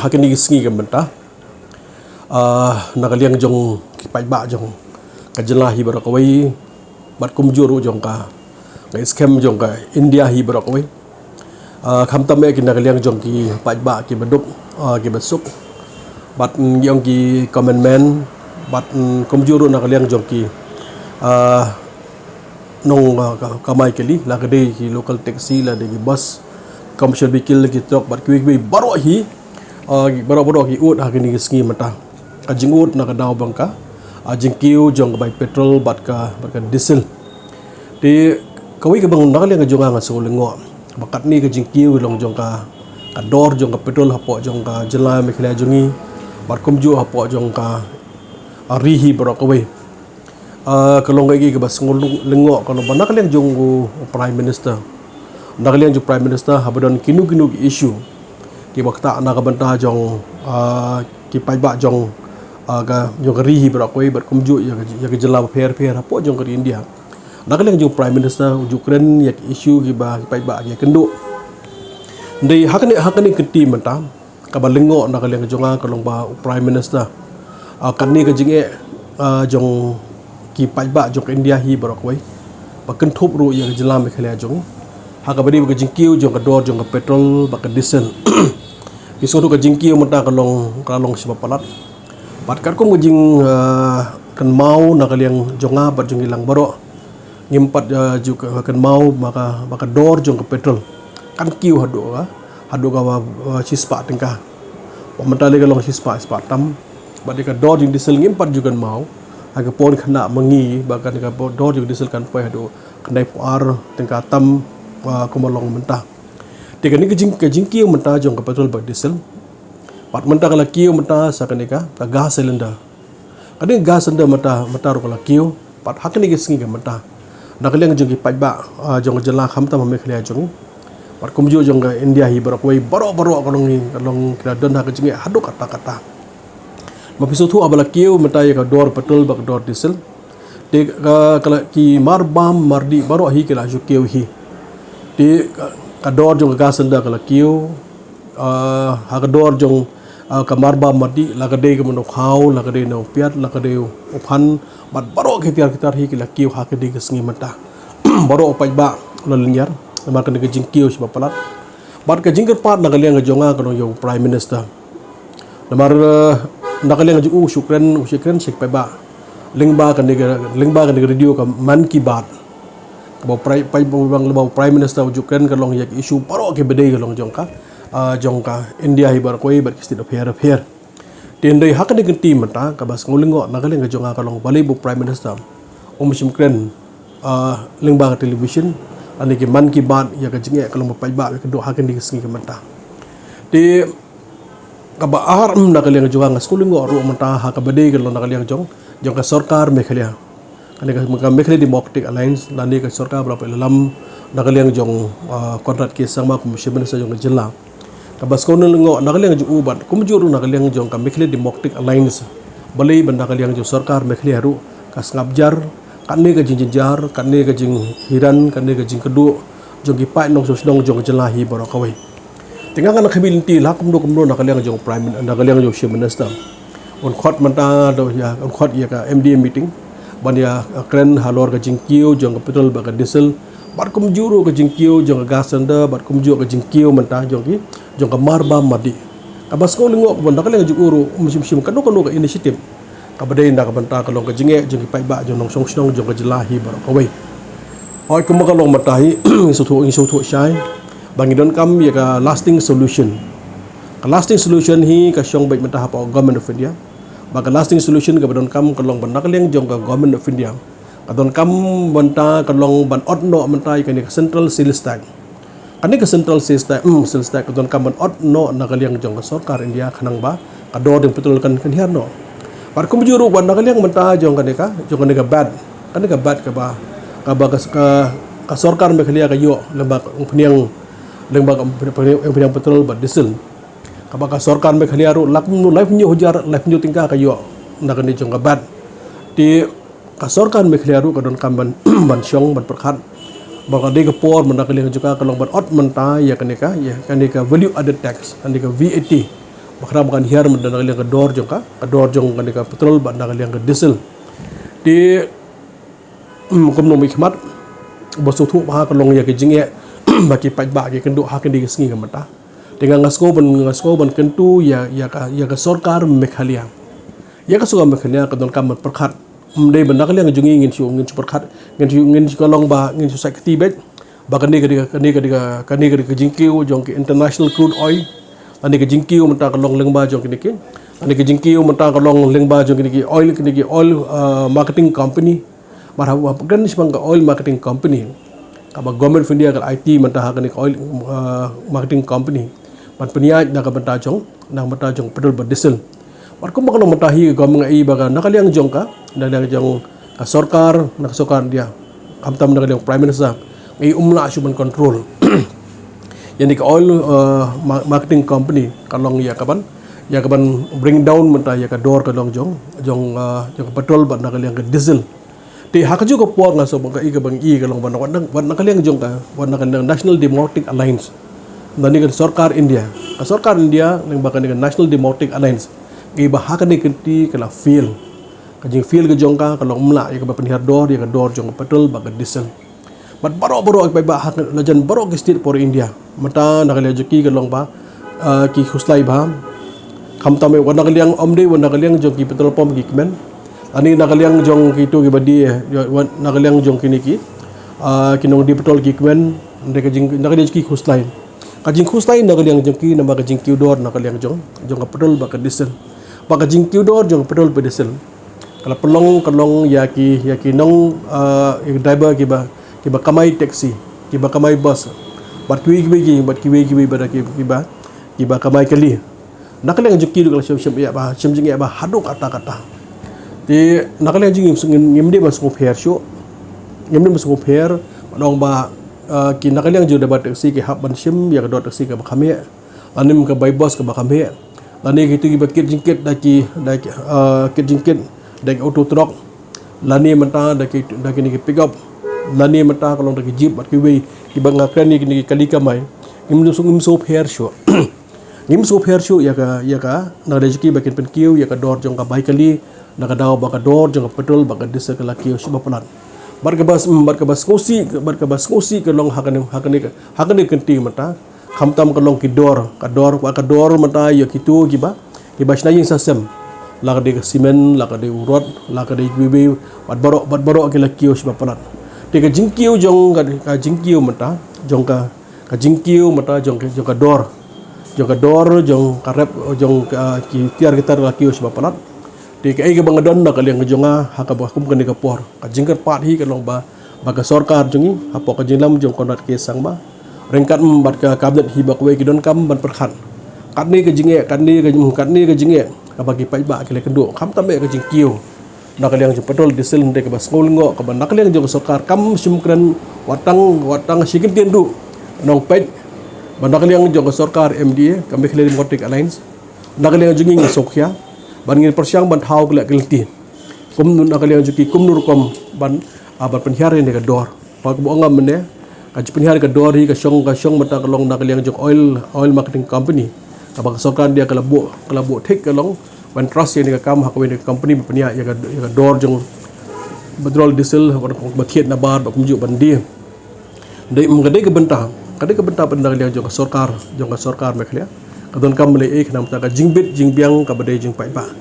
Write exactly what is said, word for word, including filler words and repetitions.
Ha kine ki sngi ka mynta, ah, na ka liang jong ki paidbah jong ka jylla hi baroh kawei, bad kumjuh ruh jong ka, ka skem jong ka India hi baroh kawei. Ah, khamtam eh ki na ka liang jong ki paidbah ki baduk, ah, ki basuk, bad ngi ong ki common man, bad kumjuh ruh na ka liang jong ki, ah, nong, ah, ka, kamai kali, la ka dei ki local taxi, la dei ki bus, commercial vehicle, ki truck, bad kiwei kiwei baroh hi, ah, ki baroh baroh ki ud ha kine ki sngi mynta. Ka jingud na ka daw ba ka, ah, jingkiew jong ka bai petrol bad ka, bad ka diesel. Te kawei ka bang na ka liang ka jong nga nga sngewlyngngoh ba katne ka jingkiew long jong ka, ka dor jong ka petrol hapoh jong ka jylla Meghalaya jong ngi, bad kumjuh hapoh jong ka, ah, ri hi baroh kawei. Ah, ka long kaei kaba sngewlyngngoh ka long ba na ka liang jong u Prime Minister, na ka liang jong u Prime Minister haba don kino kino ki issue kiba ktah na ka bynta jong, ah, ki paidbah jong, ah, ka, jong ka ri hi baroh kawei bad kumjuh ïa ka, ïa ka jylla bapher bapher hapoh jong ka ri India. Na ka liang jong u Prime Minister u ju kren ïa ki issue kiba ki paidbah ki ïakynduh. Hynrei ha kane, ha kane ka kynti mynta, kaba lyngngoh na ka liang jong nga ka long ba u Prime Minister, ah, katne ka jingeh, ah, jong ki paidbah jong ka India hi baroh kawei, ba kynthup ruh ïa ka jylla Meghalaya jong ngi, ha kaba dei bad ka jingkiew jong ka dor jong ka petrol bad ka diesel. Ki sngewthuh ka jingkiew mynta ka long, ka long shibun palat. Bad katkum ka jing, ah, kynmaw na ka liang jong nga bad jong ngi lang baroh, ngim pat, ah, ju ka, kynmaw ba ka, ba ka dor jong ka petrol kan kiew haduh ka, haduh ka, ah, shispah tyngka. Ba mynta lei ka long shispah, shispah tam. Bad ïa ka dor jong diesel ngim pat ju kynmaw. Ha ka por khynnah ma ngi ba ka, ka dor jong diesel kan poi haduh khyndai phew ar tyngka tam, ah, kumba long mynta. Te kane ka jing, ka jingkiew mynta jong ka petrol bad diesel, bad mynta ka la kiew mynta sa kane ka, ka gas cylinder. Kane ka gas cylinder mynta, mynta ruh ka la kiew, bad ha kine ki sngi ka mynta, na ka liang jong ki paidbah, ah, jong ka jylla khamtam ha Meghalaya jong ngi, bad kumjuh jong ka India hi baroh kawei, baroh baroh ka long ngi, ka long ki la don ha ka jingeh haduh katta katta. Ma phi sngewthuh haba la kiew mynta ïa ka dor petrol bad ka dor diesel, te ka, ka la, ki mar bam mar dih baroh hi ki la shu kiew hi. Te ka, ka dor jong ka gas cylinder ka la kiew, ah, ha ka dor jong, ah, ka mar bam mar dih, la ka dei ka mano khaw, la ka dei na u piat, la ka dei u phan, bad baroh ki tiar ki tiar hi ki la kiew ha kine ki sngi mynta. Baroh u paidbah u la lynñiar namar kane ka jingkiew shibun palat. Bad ka jingkyrpad na ka liang ka jong nga ka long ïa u Prime Minister. Namar, eh, na ka liang jong u u shu kren, u shu kren sha ki paidbah lyngba kane ka, lyngba kane ka radio ka Mann Ki Baat. Kaba u Prime, Prime, Prime Minister u ju kren ka long ïa ki issue baroh kiba dei ka long jong ka, ah, jong ka India hi baroh kawei bad ki state bapher bapher. Te hynrei ha kane ka kynti mynta kaba sngewlyngngoh na ka liang ka jong nga ka long balei ba u Prime Minister um shym kren, ah, lyngba ka television lane ki Mann Ki Baat ïa ka jingeh ka long ba paidbah ïakynduh ha kine ki sngi ka mynta. Te kaba ar, mm, na ka liang jong nga nga sngewlyngngoh ruh mynta ha kaba dei ka long na ka liang jong, jong ka sorkar Meghalaya. Kane ka, ka Meghalaya Democratic Alliance lane ka sorkar ba la pynlong na ka liang jong, ah, Conrad K Sangma kum u Chief Minister jong ka jylla. Kaba sngewlyngngoh na ka liang jong u bad kumjuh ruh na ka liang jong ka Meghalaya Democratic Alliance. Balei ba na ka liang jong sorkar Meghalaya ruh ka sngap jar katne ka jingjynjar, katne ka jinghiran, katne ka jingkyrduh jong ki paid nongshong shnong jong ka jylla hi baroh kawei. Te nga ngan khmih lynti la kumno kumno na ka liang jong Prime Min-, na ka liang jong Chief Minister. Un khot mynta da ïa, un khot ïa ka M D A meeting ban ïa, uh, kren halor ka jingkiew jong ka petrol bad ka diesel, bad kumjuh ruh ka jingkiew jong ka gas cylinder, bad kumjuh ka jingkiew mynta jong ki, jong ka mar bam mar dih. Kaba sngewlyngngoh kaba na ka liang jong u ruh um shim shim kano kano ka initiative kaba dei na ka bynta ka long ka jingeh jong ki paidbah jong nongshong shnong jong ka jylla hi baroh kawei. Hooid, kumba ka long mynta hi, ngi sngewthuh, ngi sngewthuh shai ba ngi donkam ïa ka lasting solution. Ka lasting solution hi ka shong beit mynta hapoh Government of India. Ba ka lasting solution kaba donkam ka long ba na ka liang jong ka Government of India ka donkam mynta ka long ban ot noh mynta ïa kane ka central sales tax. Kane ka central sales tax, hmm, sales tax ka donkam ban ot noh na ka liang jong ka sorkar India khnang ba ka dor jong petrol kan, kan hiar noh. Bad kumjuh ruh ba na ka liang mynta jong kane ka, jong kane ka vat. Kane ka vat kaba, kaba ka, ka, ka sorkar Meghalaya ka ïoh lyngba ka umphniang, lyngba ka umphniang, umphniang petrol bad diesel. Kaba ka sorkar Meghalaya ruh lak mnu laiphew hynñiew hajar, laiphew hynñiew tyngka ka ïoh na kane jong ka vat. Te ka sorkar Meghalaya ruh ka donkam ban, ban shong, ban pyrkhat ba ka dei ka por mynta ka liang jong ka ka long ban ot mynta ïa kane ka, ïa kane ka value added tax, kane ka V A T. Ba kham kan hiar mynta na ka liang ka dor jong ka, ka dor jong kane ka petrol bad na ka liang ka diesel. Te, mm, kumno mynta khmat, ba sngewthuh ba ka long ïa ka jingeh, ba ki paidbah ki kynduh ha kine ki sngi ka mynta. Te nga sngew ban, nga sngew ban kyntu ïa, ïa ka, ïa ka sorkar Meghalaya. Ïa ka sorkar Meghalaya ka donkam ban pyrkhat. Ym dei ba na ka liang jong ngi ngin shu, ngin shu pyrkhat, ngin shu, ngin shu ka long ba, ngin shu sait kti beit. Ba kane ka dei ka, kane ka dei ka, kane ka dei ka jingkiew jong ki international crude oil. Kane ka jingkiew mynta ka long lyngba jong kine ki. Kane ka jingkiew mynta ka long lyngba jong kine ki oil, kine ki oil, uh, marketing company. Mar haba kren shaphang ka oil marketing company, kaba Government of India ka la aiti mynta ha kane ka oil, uh, marketing company ban pynïaid na ka bynta jong, na ka bynta jong petrol bad diesel. Bad kumba ka long mynta hi ka Government, nga i ba ka na ka liang jong ka, na ka liang jong ka sorkar, na ka sorkar India, khamtam na ka liang Prime Minister, nga i um lah shuh ban control. Ïa kane ka oil, uh, ma-, marketing company ka long ïa kaban, ïa kaban bring down mynta ïa ka dor ka long jong, jong, uh, jong ka petrol bad na ka liang ka diesel. Te ha kajuh ka por nga sngew ba ka i, kaba nga i ka long ba na, wat na, wat na ka liang jong ka, wat na ka National Democratic Alliance, na kane ka sorkar India. Ka sorkar India, lyngba kane ka National Democratic Alliance, ka i ba ha kane ka kynti ka la fail. Ka jingfail ka jong ka ka long ym lah ïa kaba pynhiar dor ïa ka dor jong ka petrol bad ka diesel. Bad baroh baroh ki paidbah ha ka, la jan baroh ki state por India. Mynta na ka liang jong ki ka long ba, ah, ki khuslai bha. Khamtam ïa wat na ka liang, ym dei wat na ka liang jong ki petrol pump ki kmen. Lane na ka liang jong kito kiba die, wat na ka liang jong kine ki, ah, ki nongdie petrol ki kmen. Ym dei ka jing, na ka liang jong ki khuslai. Ka jingkhuslai na ka liang jong ki namar ka jingkiew dor na ka liang jong, jong ka petrol bad ka diesel. Bad ka jingkiew dor jong ka petrol bad diesel ka la pynlong, ka long ïa ki, ïa ki nong, ah, ïa ki driver kiba, kiba kamai taxi, kiba kamai bus, bad kiwei kiwei ki, bad kiwei kiwei bad ki, kiba, kiba kamai kali. Na ka liang jong ki ruh ka la shim, shim ïa ba, shim jingeh ba haduh katta katta. Te na ka liang jong ngi ngim, ngim dei ban sngewpher shuh. Ngim dei ban sngewpher, ban ong ba, ah, ki na ka liang jong driver taxi ki hap ban shim ïa ka dor taxi kaba kham heh. Lane ka bai bus kaba kham heh. Lane kito kiba kit jingkit da ki, da ki, ah, kit jingkit da ki auto truck. Lane mynta da ki, da kine ki pick up. Lane mynta ka long da ki jeep bad kiwei kiba nga kren ïa kine ki kali kamai. Ngim sngewpher shuh. Ngim sngewpher shuh ïa ka, ïa ka, na ka liang jong ki ba kin pynkiew ïa ka dor jong ka bai kali, na ka daw ba ka dor jong ka petrol bad ka diesel ka la kiew shibun palat. Bad kaba, bad kaba sngewsih, bad kaba sngewsih ka long ha kane, ha kane ka, ha kane ka kynti mynta. Khamtam ka long ki dor, ka dor, ka dor mynta ïa kito kiba, kiba shna ïing sha sem. La ka dei ka cement, la ka dei u rod, la ka dei kiwei, bad baroh, bad baroh ki la kiew shibun palat. Te ka jingkiew jong ka, ka jingkiew mynta jong ka, ka jingkiew mynta jong ka, jong ka dor, jong ka dor, jong ka rep, jong ka, ki tiar ki tar la kiew shibun palat. Te kaei kaba nga don na ka liang jong nga ha kaba kum kane ka por, ka jingkyrpad hi ka long ba, ba ka sorkar jong ngi hapoh ka jinglam jong Conrad K Sangma ryngkat bad ka cabinet hi ba kawei ki donkam ban pyrkhat. Katne ka jingeh, katne ka jing, katne ka jingeh kaba ki paidbah ki la kynduh, khamtam eh ka jingkiew na ka liang jong petrol diesel, hynrei kaba sngewlyngngoh kaba na ka liang jong ka sorkar kam shym kren, wat tang, wat tang shi kyntien ruh nong peit ba na ka liang jong ka sorkar M D A, ka Meghalaya Democratic Alliance, na ka liang jong ngi ngi sngewkhia ban ngin pyrshang ban thaw khleh ki lynti. Kumno na ka liang jong ki, kumno rukom ban, ah, ban pynhiar ïa kane ka dor. Ba kaba ong nga mynne, ka jingpynhiar ka dor hi ka shong, ka shong mynta ka long na ka liang jong oil, oil marketing company. Kaba ka sorkar India ka la buh, ka la buh thik ka long ban trust ïa kane ka kam ha kawei ka company ba pynïaid ïa ka, ïa ka dor jong petrol diesel, ba thied nabar, ba kumjuh ban die. Dei, ka dei ka bynta, ka dei ka bynta ba na ka liang jong ka sorkar, jong ka sorkar Meghalaya ka donkam ban leh ei khnang ba ka jingbit jingbiang kaba dei jingpaidbah.